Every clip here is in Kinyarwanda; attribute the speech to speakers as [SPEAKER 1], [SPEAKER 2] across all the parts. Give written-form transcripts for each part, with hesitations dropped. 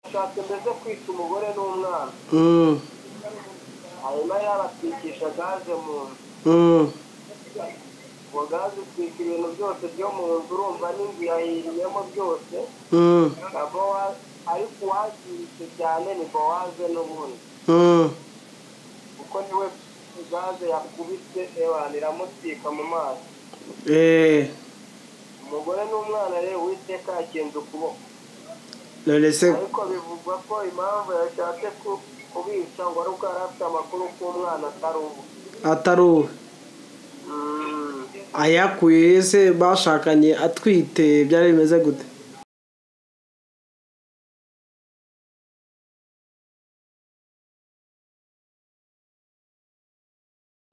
[SPEAKER 1] Yashatse mbese kwica umugore n'umwana, hanyuma yabatwikisha gaze mu nzu. Ubwo gaze itwika ibintu byose byo mu nzu, urumva n'inzu yahiriyemo byose. Na Bowazi, ariko uwagiritse cyane ni Bowaze n'ubundi, kuko niwe gaze yakubise ewana iramutwika mu maso. Umugore n'umwana rero Uwiteka yakinze ukuboko.
[SPEAKER 2] None se
[SPEAKER 1] Ariko bivugwa ko impamvu yashatse kubica ngo ari uko yari afite amakuru ko umwana atari uwe.
[SPEAKER 2] Atari uwe? Ayakuye se bashakanye atwite byari bimeze gute?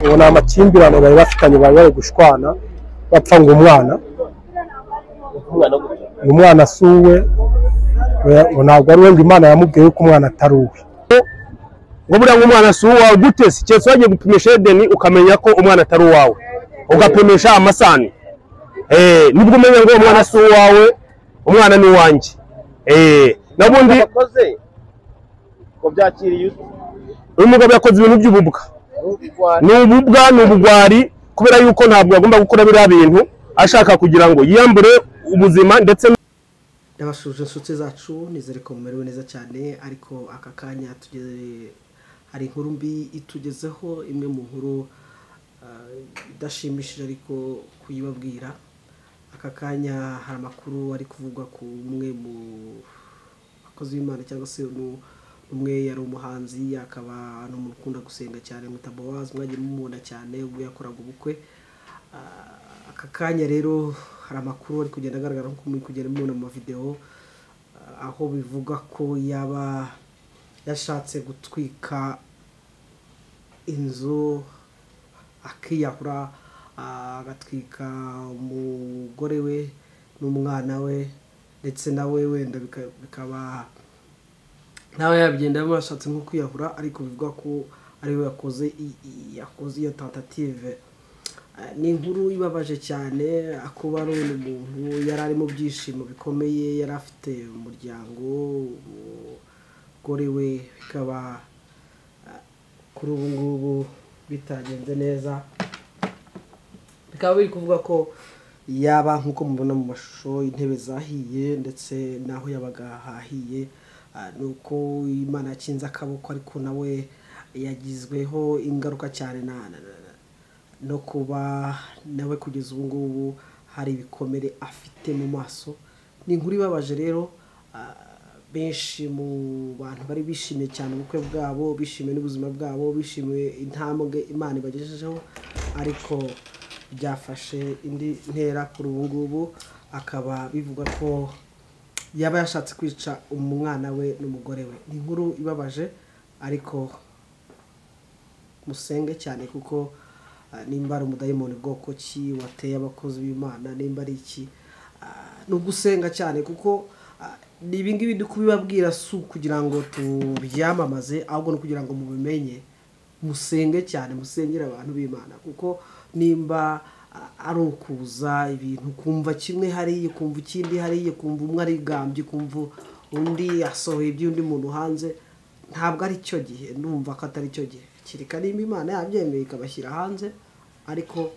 [SPEAKER 3] Ubu ni amakimbirane bari bafitanye, bari bari gushwana bapfa ngo umwana, umwana si uwe, ntabwo ari we, ngo Imana yamubwiye ko umwana atari uwe.
[SPEAKER 4] Ngo buriya ngo umwana si uwawe gute se? Keretse wagiye gupimisha Edeni ukamenya ko umwana atari uwawe, ugapimisha amasani, nibwo umenya ngo umwana si uwawe, umwana ni uwanjye. Nabundi uyu mugabo yakoze ibintu by'ububwa, ni ububwa, ni ubugwari, kubera yuko ntabwo agomba gukora biriya bintu ashaka kugira ngo yiyambure ubuzima. Ndetse
[SPEAKER 2] Ndabashuje inshuti zacu, nizere ko mumerewe neza cyane. Ariko aka kanya tugeze, hari inkuru mbi itugezeho, imwe mu nkuru idashimishije ariko kuyibabwira. Aka kanya hari amakuru ari kuvugwa ku umwe mu bakozi b'Imana, cyangwa se umwe yari umuhanzi, akaba n'umuntu ukunda gusenga cyane, mwita Bowazi, mwagiye mumubona cyane ubwo yakoraga ubukwe. Aka kanya rero hari amakuru ari kugenda agaragara nk'uko muri kugenda mubona mu mavideo, aho bivuga ko yaba yashatse gutwika inzu akiyahura, agatwika umugore we n'umwana we, ndetse nawe wenda bikaba nawe yabigenda yashatse nko kwiyahura, ariko bivuga ko ariwe yakoze iyo tentative. Ni inkuru ibabaje cyane, kuba ari umuntu yari ari mu byishimo bikomeye, yari afite umuryango, umugore we, bikaba kuri ubu ngubu bitagenze neza. Bikaba biri kuvuga ko yaba nk'uko mubona mu mashusho intebe zahiye, ndetse n'aho yabaga hahiye, nuko Imana yakinze akaboko, ariko nawe yagizweho ingaruka cyane no kuba nawe kugeza ubu ngubu hari ibikomere afite mu maso. Ni inkuru ibabaje rero, benshi mu bantu bari bishimiye cyane ubukwe bwabo, bishimiye n'ubuzima bwabo, bishimiye intambwe Imana ibagejejeho, ariko byafashe indi ntera kuri ubu ngubu, akaba bivuga ko yaba yashatse kwica umwana we n'umugore we. Ni inkuru ibabaje, ariko musenge cyane, kuko nimba ari umudayimoni bwoko ki wateye abakozi b'Imana, nimba ari iki, ni ugusenga cyane, kuko ibi ngibi ndi kubibabwira si ukugira ngo tubyamamaze, ahubwo ni ukugira ngo mubimenye, musenge cyane, musengere abantu b'Imana, kuko nimba ari ukuza ibintu kumva kimwe hariya, kumva ikindi hariya, kumva umwe arigambye, kumva undi asohoye iby'undi muntu hanze, ntabwo ari cyo gihe. Ndumva ko atari cyo gihe, kereka nimba Imana yabyemeye ikabashyira hanze, ariko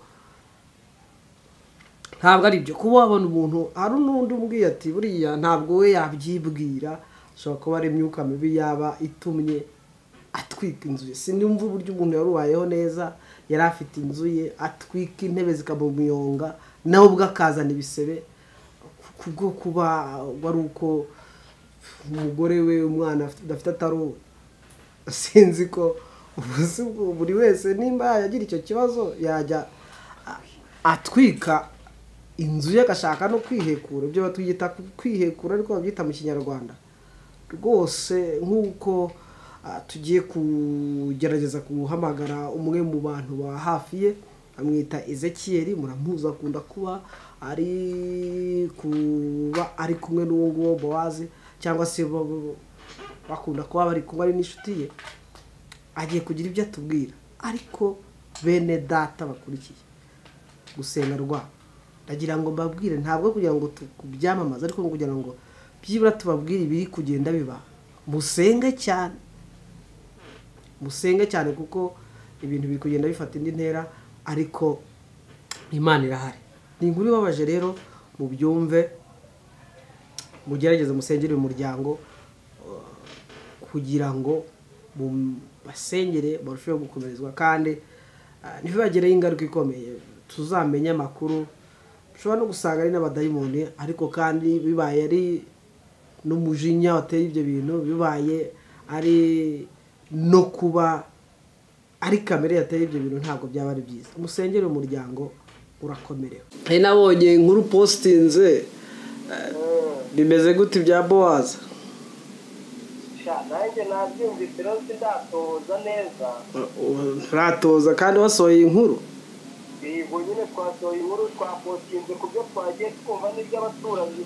[SPEAKER 2] ntabwo ari byo. Kuba wabona umuntu, hari n'undi umbwiye ati buriya ntabwo we yabyibwira, ashobora kuba ari imyuka mibi yaba itumye atwika inzu ye. Sinumva uburyo umuntu yarubayeho neza, yari afite inzu ye, atwika intebe zikamumuyonga, nawe ubwo akazana ibisebe kubwo kuba wari uko umugore we umwana adafite atari uwe. Sinzi ko buri wese nimba yagira icyo kibazo yajya atwika inzu ye agashaka no kwihekura, ibyo batwita kwihekura ariko babyita mu Kinyarwanda. Rwose nk'uko tugiye kugerageza guhamagara umwe mu bantu ba hafi ye, amwita Ezekiel, muramuzi, akunda kuba ari kumwe n'uwo nguwo Bowazi, cyangwa se bakunda kuba bari kumwe ari n'inshuti ye, agiye kugira ibyo atubwira. Ariko bene data bakurikiye gusenga rwa, ndagira ngo mbabwire, ntabwo kugira ngo tubyamamaze, ariko kugira ngo byibura tubabwire ibiri kugenda biba. Musenge cyane, musenge cyane, kuko ibintu biri kugenda bifata indi ntera, ariko Imana irahari. Ni inkuru ibabaje rero, mubyumve, mugerageze musengere uyu muryango kugira ngo basengere barusheho gukomerezwa, kandi ntibibagireho ingaruka ikomeye. Tuzamenye amakuru, ushobora no gusanga ari n'abadayimoni, ariko kandi bibaye ari n'umujinya wateye ibyo bintu, bibaye ari no kuba ari kamere yateye ibyo bintu, ntabwo byaba ari byiza. Musengere umuryango urakomerewe. Nabonye inkuru postinze, bimeze gute bya Bowazi?
[SPEAKER 1] Nanjye nabyumvise rero sindatoza neza.
[SPEAKER 2] Nturatoza kandi wasohoye inkuru?
[SPEAKER 1] Yego nyine twasohoye inkuru, twapostinze ku byo twagiye twumva n'iby'abaturanyi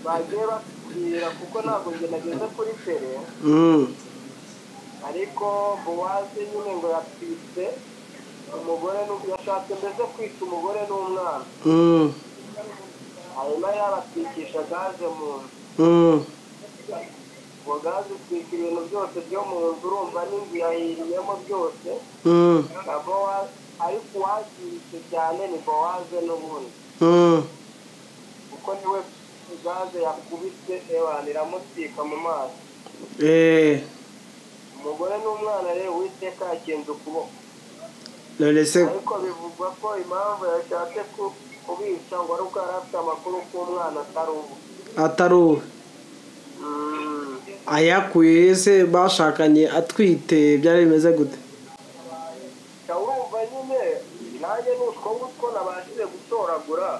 [SPEAKER 1] bagiye batubwira, kuko ntabwo njye nageze kuri tere. Ariko Bowazi nyine ngo yatwitse umugore, yashatse mbese kwica umugore n'umwana. Hanyuma yabatwikisha gaze mu nzu. Ubwo gaze itwika ibintu byose byo mu nzu, urumva n'inzu yahiriyemo byose. Ariko uwagiritse cyane ni Bowazi n'ubundi, kuko niwe gaze yakubise ewana iramutwika mu maso. Umugore n'umwana rero Uwiteka yakinze ukuboko. Ariko bivugwa ko impamvu yashatse kubica ngo ari uko yari afite amakuru ko umwana atari uwe.
[SPEAKER 2] Atari uwe. Ayakuye se bashakanye atwite, byari bimeze gute?
[SPEAKER 1] Urumva nyine nanjye n'utwo ngutwo nabashije gutoragura.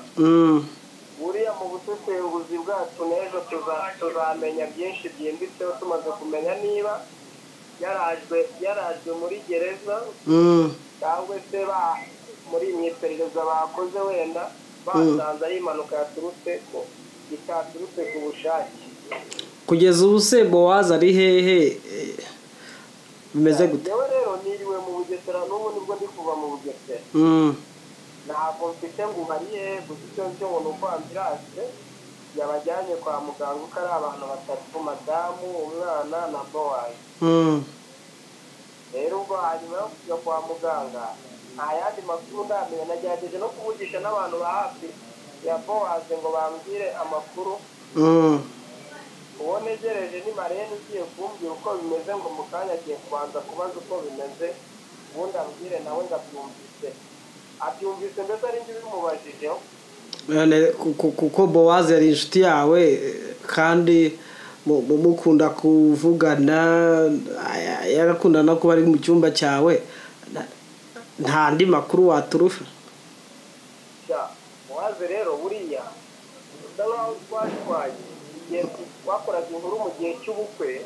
[SPEAKER 1] Buriya mu busesenguzi bwacu n'ejo tuzamenya byinshi byimbitseho, tumaze kumenya niba yarajwe muri gereza cyangwa se muri mu iperereza bakoze wenda basanze ari impanuka yaturutse ko itaturutse ku bushake.
[SPEAKER 2] Kugeza ubu se Bowazi ari hehe? Bimeze gute?
[SPEAKER 1] Yewe rero niriwe mu Bugesera, n'ubu nibwo ndi kuva mu Bugesera. Ntabwo mfite ngo ubariye, gusa icyo ncyo ngo ni uko ambirase yabajyanye kwa muganga, uko ari abantu batatu, madamu, umwana na Bowazi. Rero ubwo hanyuma yo kujya kwa muganga nta yandi makuru ndamenya. Nagerageje no kuvugisha n'abantu ba hafi ya Bowazi ngo bambwire amakuru. Uwo negereje ni Marene ugiye kumbwira uko bimeze, ngo mu kanya agiye kubanza kubaza uko bimeze, ubundi ambwire nawe ngabyumvise. Abyumvise mbese ari njye ubimubajijeho.
[SPEAKER 2] Kuko Bowazi yari inshuti yawe kandi mukunda kuvugana, yarakunda no kuba ari mu cyumba cyawe, nta andi makuru waturufa?
[SPEAKER 1] Bowazi rero buriya usa nkaho twashwaye igihe twakoraga inkuru mu gihe cy'ubukwe,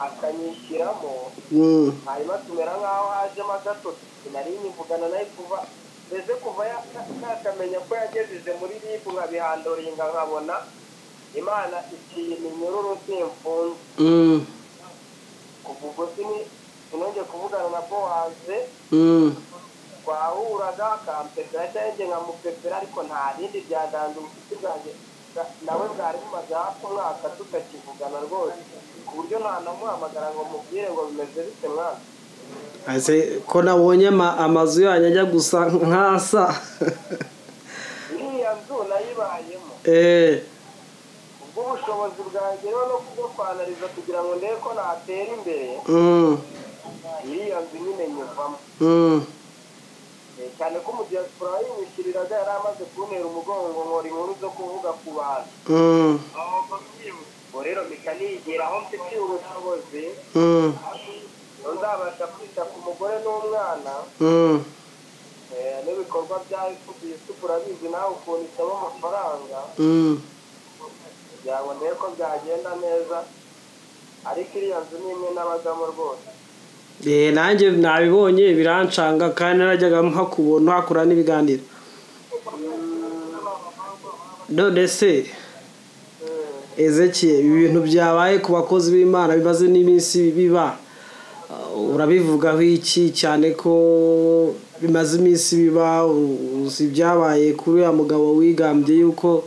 [SPEAKER 1] akanyishyiramo, hanyuma tumera nkaho hajemo agatotsi. Nari nyivugana nawe kuva mbese kuva yakamenya ko yagejeje muri RIB, nkabihandoringa nkabona Imana iciye iminyururu simfunze. Kuva ubwo sinongeye kuvugana na Bowazi. Twahuraga akampepera cyangwa njye nkamupepera, ariko nta bindi byadanze. Ubucuti bwanjye nawe bwari bumaze hafi umwaka tutakivugana rwose, ku buryo ntanamuhamagara ngo mubwire ngo bimeze bite mwana.
[SPEAKER 2] Ko nabonye amazu yanyu ajya gusa nk'asa.
[SPEAKER 1] Iriya nzu nayibayemo. Ubwo ubushobozi bwanjye rero no kubwo kwanariza kugira ngo ndebe ko natera imbere, iriya nzu nyine nyivamo. Cyane ko mu diaspora yinyishyuriraga yari amaze kuntera umugongo, nkora inkuru zo kuvuga ku bantu. Ubwo rero mpita nigira aho mfitiye ubushobozi, nzabasha kwita ku mugore n'umwana. N'ibikorwa bya isuku urabizi nawe ukuntu isaba amafaranga, kugira ngo ndebe ko byagenda neza. Ariko iriya nzu ni imwe n'abagamo rwose.
[SPEAKER 2] Nanjye nabibonye birancanga, kandi narajyaga mpakubona hakura n'ibiganiro. None se Ezekiel, ibi bintu byabaye ku bakozi b'Imana bimaze n'iminsi biba, urabivugaho iki? Cyane ko bimaze iminsi biba, uzi ibyabaye kuri uriya mugabo wigambye yuko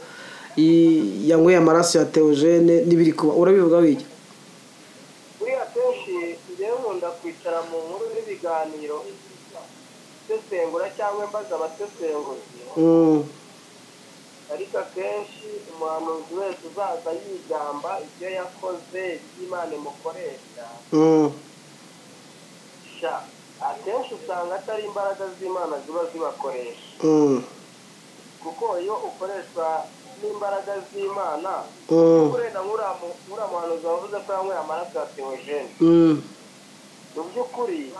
[SPEAKER 2] yanyweye amaraso ya Theogene n'ibiri kuba, urabivugaho iki?
[SPEAKER 1] nkunda kwicara mu nkuru n'ibiganiro sesengura cyangwa mbaza abasesenguzi. Ariko akenshi umuhanuzi wese uzaza yigamba ibyo yakoze, iby'Imana imukoresha, akenshi usanga atari imbaraga z'Imana ziba zibakoresha. Kuko iyo ukoreshwa n'imbaraga z'Imana, urenda nk'uriya muhanuzi wavuze ko yanyweye amaraso ya Theogene, mu by'ukuri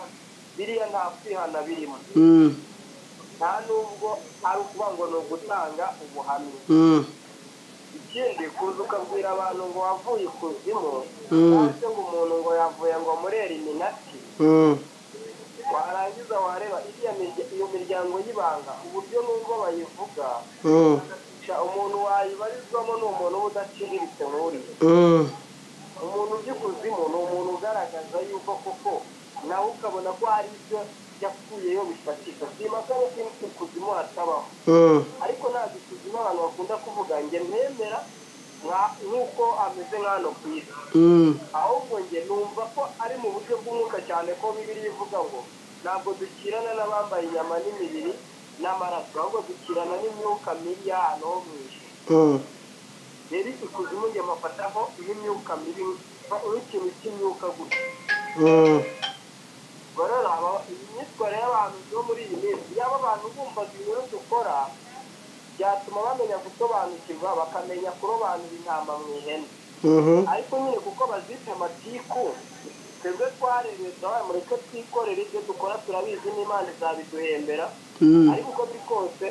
[SPEAKER 1] biriya nta kwihana birimo, nta nubwo ari ukuvuga ngo ni ugutanga ubuhamya. Ikindi, kuza ukabwira abantu ngo wavuye ikuzimu, cyangwa se ngo umuntu ngo yavuye ngo muri Eliminati, warangiza wareba iyo miryango y'ibanga uburyo n'ubwo bayivuga, umuntu wayibarizwamo ni umuntu uba udaciriritse nk'uriya. Umuntu ujya ikuzimu ni umuntu ugaragaza yuko koko nawe ukabona ko hari ibyo yakuyeyo bifatika. Simakane ko ikuzimu hatabaho, ariko ntabwo ikuzimu abantu bakunda kuvuga njye ntemera nk'uko ameze nk'hano ku isi, ahubwo njye numva ko ari mu buryo bw'umwuka, cyane ko Bibiliya ivuga ngo ntabwo dukirana n'abambaye inyama n'imibiri n'amaraso, ahubwo dukirana n'imyuka mibi y'ahantu ho mu ijuru. Rero ikuzimu njye mafataho nk'imyuka mibi, nk'ikintu cy'imyuka gusa. Rero imyitwarire y'abantu bo muri iyi minsi, yaba abantu bumvaga ibintu dukora, byatuma bamenya gusobanukirwa, bakamenya kurobanura intama mu ihene. Ariko nyine kuko bazita amatiku, twebwe twarerewe turabaye mureke twikorere ibyo dukora, turabizi n'Imana izabiduhembera. Ariko uko biri kose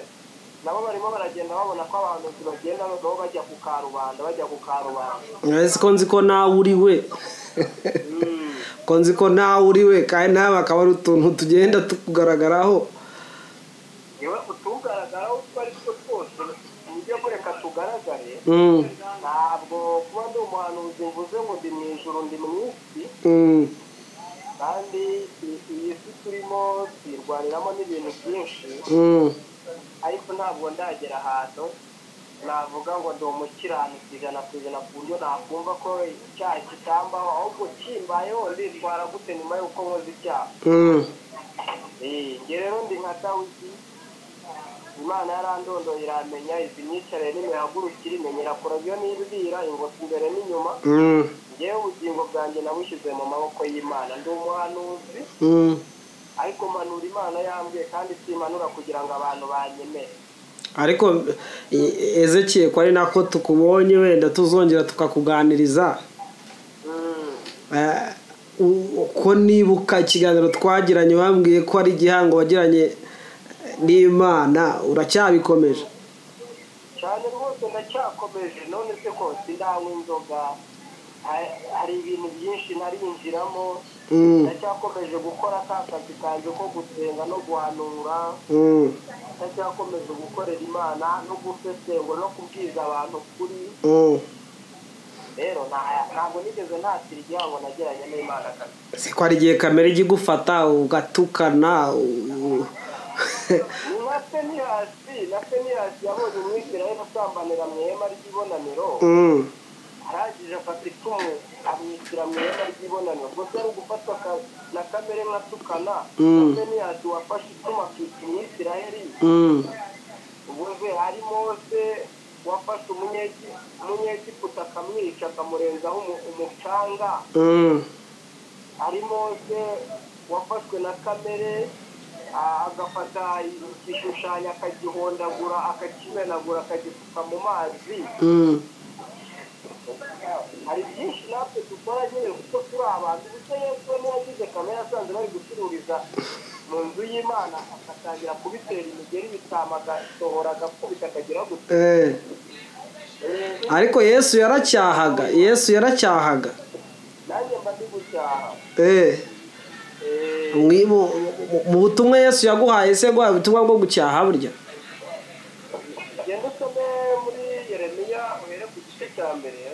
[SPEAKER 1] nabo barimo baragenda babona ko abahanuzi bagenda nabo bajya ku karubanda, bajya ku karubanda.
[SPEAKER 2] Ese ko nzi ko nawe uri we, ko nzi ko nawe uri we, kandi nawe akaba ari utuntu tugenda tukugaragaraho.
[SPEAKER 1] Yewe utugaragaraho utwo ari two twose, uburyo kureka tugaragare, ntabwo kuba ndi umuhanuzi mvuze ngo ndi mu ijuru ndi mu isi, kandi iyi si turimo tuyirwaniramo n'ibintu byinshi, ariko ntabwo ndagera ahantu navuga ngo ndi umukiranutsi 100% ku buryo nakumva ko icyaha kitambaho, ahubwo kimbayeho nditwara gute nyuma y'uko nkoze icyaha. Njye rero ndi nka Dawidi, Imana yarandondoye iramenya, izi myicarire n'imihagurukire, imenyera kure ibyo nibwira, ingota imbere n'inyuma. Njyewe ubugingo bwanjye nabushyize mu maboko y'Imana. Ndi umuhanuzi, ariko mpanura Imana yambwiye, kandi simpanura kugira ngo abantu banyemere.
[SPEAKER 2] Ariko Ezekiel, ko ari nako tukubonye, wenda tuzongera tukakuganiriza. Ko nibuka ikiganiro twagiranye wambwiye ko ari igihango wagiranye n'Imana, uracyabikomeje?
[SPEAKER 1] Cyane rwose ndacyakomeje. None se ko sindanywa inzoga, hari ibintu byinshi ntarinjiramo, ndacyakomeje gukora ka kazi kanjye ko gusenga no guhanura, ndacyakomeje gukorera Imana no gusesengura no kubwiza abantu kuri. Rero ntabwo nigeze ntatira igihango nagiranye n'Imana kabisa.
[SPEAKER 2] Se ko hari igihe kamere ijya igufata ugatukana?
[SPEAKER 1] Ni nka Fenihasi, na Fenihasi yabonye umwisirayeli asambanira mu ihema ry'ibonaniro, arangije afata icumu amwishyira mu ihema ry'ibonaniro. Ubwo se ari ugufatwa na kamere nkatukana, na Fenihasi wafashe icumu akica umwisirayeli. Ubwo se hari Mose wafashe umunyegiputa akamwica akamurenzaho umucanga, hari Mose wafashwe na kamere agafata igishushanyo akagihondagura akakimenagura akagisuka mu mazi. Hari byinshi natwe dukora nyine kuko turi abantu. Ubuse Yesu niyagize kamere asanze bari gucururiza mu nzu y'Imana, agatangira kubitera imigeri bitama, agasohora agakubita akagira gutya.
[SPEAKER 2] Ariko Yesu yaracyahaga, Yesu yaracyahaga.
[SPEAKER 1] Nanjye mba ndi gucyaha.
[SPEAKER 2] Mu butumwa Yesu yaguhaye se, yaguhaye ubutumwa bwo gucyaha burya?
[SPEAKER 1] Genda usome muri Yeremiya uhere ku gice cya mbere,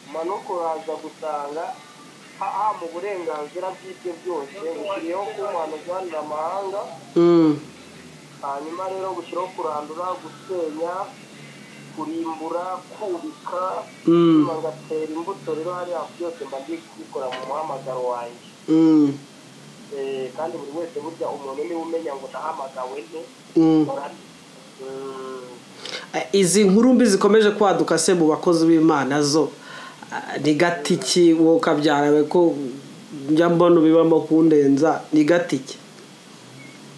[SPEAKER 1] umanuke uraza gusanga mu burenganzira bw'ibyo byose bushyiriyeho kuba umuhanuzi uhanura amahanga, hanyuma rero bushyiraho kurandura, gusenya, kurimbura, kubika, ngatera imbuto. Rero hariya byose mba ndi kubikora mu muhamagaro wanjye. Kandi buri wese burya umuntu niwe umenya ngo ndahamagawe nte.
[SPEAKER 2] Izi nkuru mbi zikomeje kwaduka se mu bakozi b'Imana zo ni gatiki wowe ukabyara ko njya mbona ubibamo kundenza, ni gatiki?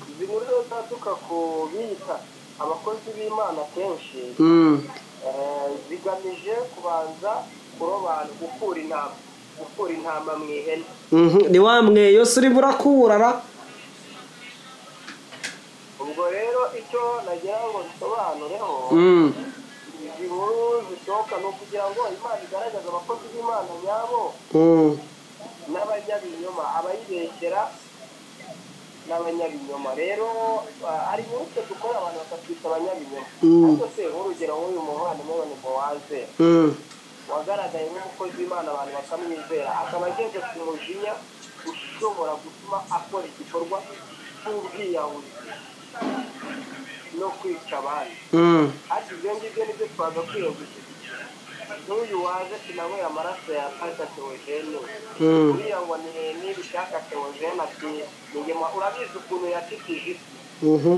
[SPEAKER 1] Izi nkuru zo zaduka ku biyita abakozi b'Imana kenshi zigamije kubanza kurobana, gukura intama mu ihene.
[SPEAKER 2] Ni wa mweyo se urimo urakurara?
[SPEAKER 1] Ubwo rero icyo nagira ngo nsobanureho, izi nkuru zisohoka ni ukugira ngo Imana igaragaze abakozi b'Imana nyabo n'abanyabinyoma, abayibeshyera n'abanyabinyoma. Rero hari inkuru twe dukora abantu bakatwita abanyabinyoma, ariko se nk'urugero nk'uyu muvandimwe wa Bowaze wagaragaye nk'umukozi w'Imana abantu bakamwizera, akaba ageze ku mujinya ushobora gutuma akora igikorwa cy'ubwiyahuzi no kwica abandi. Ariko ibyo ngibyo nibyo twagakwiye gushyigikira. N'uyu waje sinanyweye amaraso ya Pastor Theogene, uriya ngo ni nibishaka Theogene ati urabizi ukuntu yatitije isi,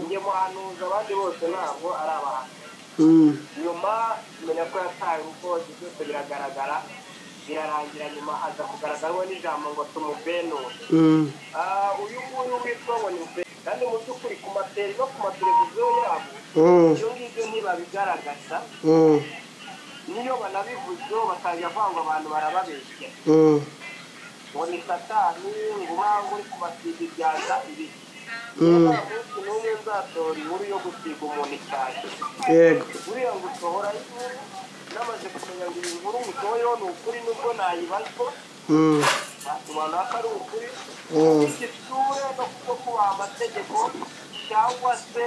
[SPEAKER 1] njye muhanuza abandi bose ntabwo ari abahanzi. Nyuma menya ko yataye urugo, byose biragaragara, birarangira. Nyuma aza kugaragaraho n'ijambo ngo tumubenure. Uyu nguyu witwa ngo ni kandi mu by'ukuri ku materi no ku mateleviziyo yabo ibyo ngibyo ntibabigaragaza, niyo banabivuzeho batangira kuvuga ngo abantu barababeshya, ngo ni satani, ngo uba uri kubasiga ibyaza ibiki. Nta munsi n'umwe nzatora inkuru yo gusiga umuntu icyasha. Buriya ngo usohora inkuru, namaze kumenya ngo iyi nkuru musohoyeho ni ukuri, nubwo nayibazwa tubona ko ari ukuri, igitsure no kuko kubaha amategeko cyangwa se